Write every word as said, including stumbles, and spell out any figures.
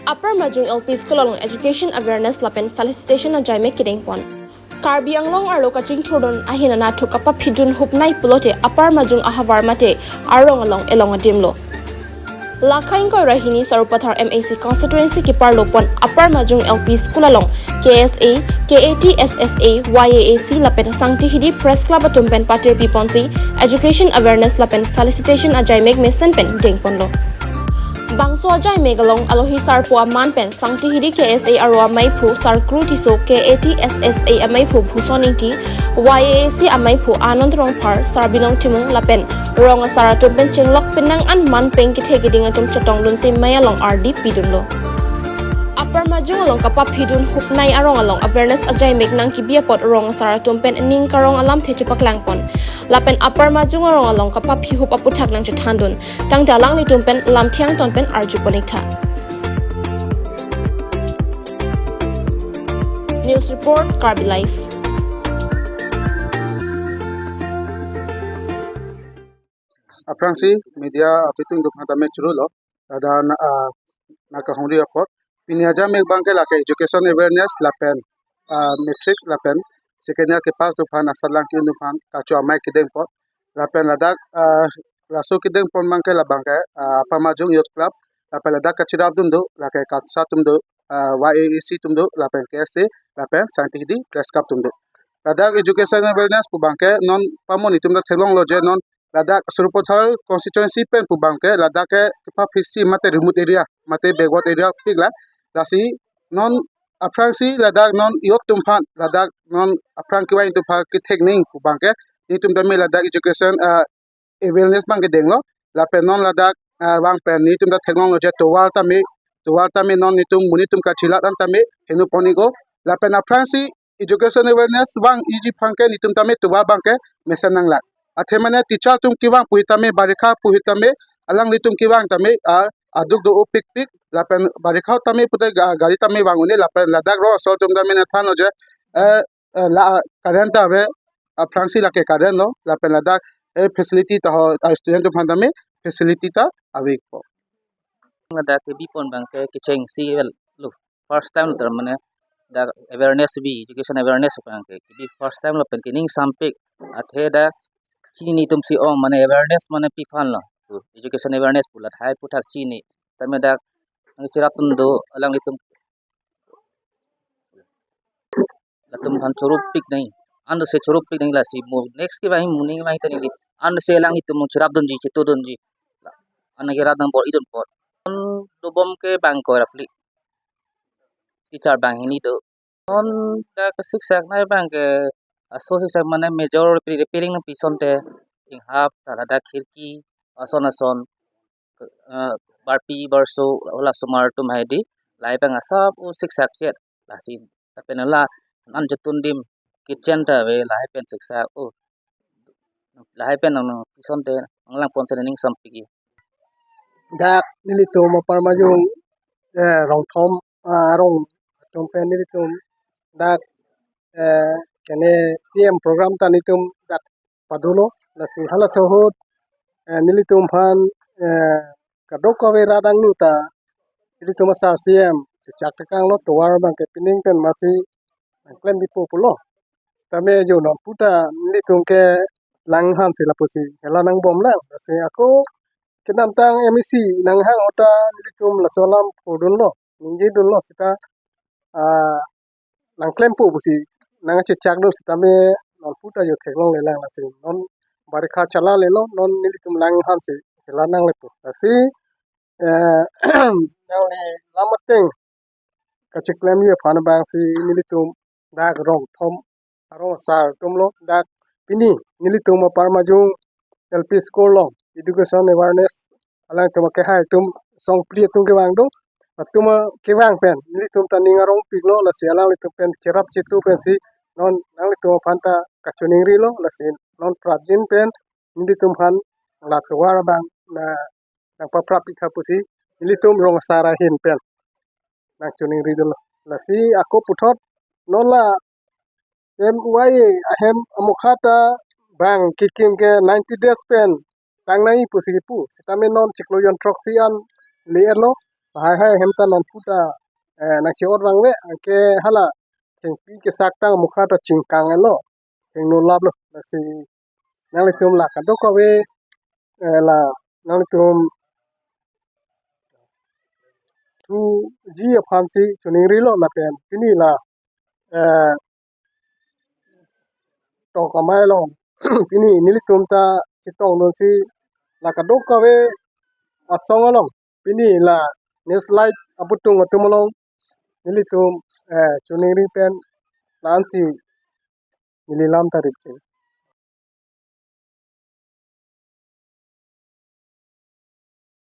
Upper Majung L P School along education awareness lapen felicitation ajaimek kedengpon. Karbi Anglong arlo kachingthurdun ahin anatthu kapaphidun hupnei pulote Upper Majung ahavar mate arong along elong adimlo. Lakha ingkoi ra hini Sarupathar M A C constituency keparlopon Upper Majung L P School along K S A, K A T S S A, Y A A C lapen Sangti Hidi Press Club atum pen patir piponsi education awareness lapen felicitation ajaimek mesen pen dengponlo. Bangso ajaimek along alohi sarpo aman pen Sangti Hidi K S A aro amaiphu Sarkru Tisso, K A T S S A amaiphu Bhuson Ingti, Y A A C amaiphu Anand Rongphar, Sarbilong Timung lapen rong asar atum pen chenglok penang an man peng kethe keding atum chetongdunsi mei along ardi pidunlo. Upper Majung along kapaphidun hupnei arong along awareness ajaimek nangkebi apot rong asar atum pen ning karong alamthe chepaklangpon. Lapen Upper Majung arong along kapaphi hup aputhak nangchethandun. Tangte alanglitum pen lamthe angton pen arjupon-iktha. News report, Karbi Live. Aphrangsi media apitung duk hatame churulo. Ladak na, ah, nangkahongri apot. Pini ajaimek abangke lake education awareness lapen, ah, matric lapen second year kepass atum aphan asatlang ki-un atum aphan kacho amei kedengpon. Lapen ladak, ah, laso kedengpon abangke labangke, ah, Upper Majung Youth Club. Lapen ladak kachirapdun do, lake KATSA atum do, ah, Y A A C atum do, lapen K S A, lapen Sangti Hidi Press Club atum do. Ladak education awareness pu abangke non pamo nelitum ta theklonglo je non ladak Sarupathar constituency pen pu abangke ladak ke kepaphisi mate remote area, mate backward area pik la. Lasi non aphrangsi ladak non youth atum aphan, ladak non aphrang kevang atum aphan kethek ning pu abangke nelitum tame ladak education, ah, awareness abangke denglo. Lapen non ladak, ah, vang pen nelitum ta theklonglo je tovar tame, tovar tame non nelitum monit atum kachelat an tame henoponlo. Lapen aphrangsi education awareness vangji aphan ke nelitum tame tovar abangke mesen nanglak. Athe mane teacher atum kevang pusi tame, barikha pusi tame, alanglitum kevang tame, ah, aduk do-o pikpik, lapen barikha tame pute ga-, gari tame vang un-e, lapen ladak rong asar atum tame nangthanlo je, eh, eh, la current ta ave, aphrangsi lake current lo, lapen ladak, eh, facility ta ho, ah, student atum aphan tame facility ta ave po. Ladak kebipon abangke kechengsi avel lo. First time lo tar mane dak awareness bi, education awareness abangke kebi first time lapen kening sampik. Athe dak chini atum si ong mane awareness mane pi aphan lo. Education awareness pu lahai aputhak chini. Tame dak nangcherapdun do alanglitum, latum aphan chorop pik nang. Anse chorop pik nang lasi mo next kevang mo ning vang ta neli. Anse alanglitum cherapdunji, chetodunji. Anke rat nang bor-idun apot. Dobom ke bang koi rapli. Teacher bang hini do. Non dak siksak nai abangke aso siksak mane major repairing, repairing nangpi asonte. Inghap ta ladak khirki ason ason, eh, barpi barso hala osomar atum hedi. Lahai abang asap o siksak chet. Lasi lapen la an chetun adim kitchen ta ave lahai pen siksak o. Lahai pen nang nangpi asonte nanglangpon sa ning sampik-i. Dak nelitum Upper Majung, eh, rongthom, ah, arong atum pen nelitum dak, eh, kene C M program ta nelitum dak padulo, lasi halaso ahut, eh, nelitum aphan, eh, kadokave rat angno ta nelitum asar C M chechak tekanglo, tovar abangke pining pen masi nangklempipo pulo. Tame jo non puta nelitum ke lang hansi lapusi hela nangbomlang. Lasi ako kedamtang M A C nanghang ahut ta nelitum laso alam pudunlo, ningjedunlo seta, ah, nangklempo pusi nangchechak do sitame non puta jo theklonglelang. Lasi non barikha chalalelo, non nelitum lang hansi hela nanglepo. Lasi, eh, nangli lam ateng kacheklemji aphan abangsi nelitum dak rongthom arong asar atumlo, dak pini nelitum Upper Majung L P School along education awareness alangtum akehai atum songpli atum kevang do, atum kevang pen nelitum ta ning arongpiklo, lasi alanglitum pen cherap chetu pensi non nanglitum aphan ta kachoningrilo. Lasi non prapjin pen nelitum aphan la tovar abang na nangpaprap-iktha pusi nelitum rong asar ahin pen nangchoningri dolo. Lasi ako puthot non la M Y A ahem amokha ta bang kekim ke ninety days pen tang nangji pusi kipu. Sitame non chiklo jon throksi an le-etlo. lahai hai hem ta non puta, eh, nang ke-ot vangve, anke hala thengpi kesak tang mukha ta chingkang-etlo, thengno laplo. Lasi nanglitum la kadokave, eh, la nanglitum thuji aphansi choningrilo lapen pini la, eh, tok amei along pini nelitum ta chetongdunsi la kadokave asong along pini la News Live aputhak atum along nelitum, eh, choningri pen la-ansi neli lam ta ripji.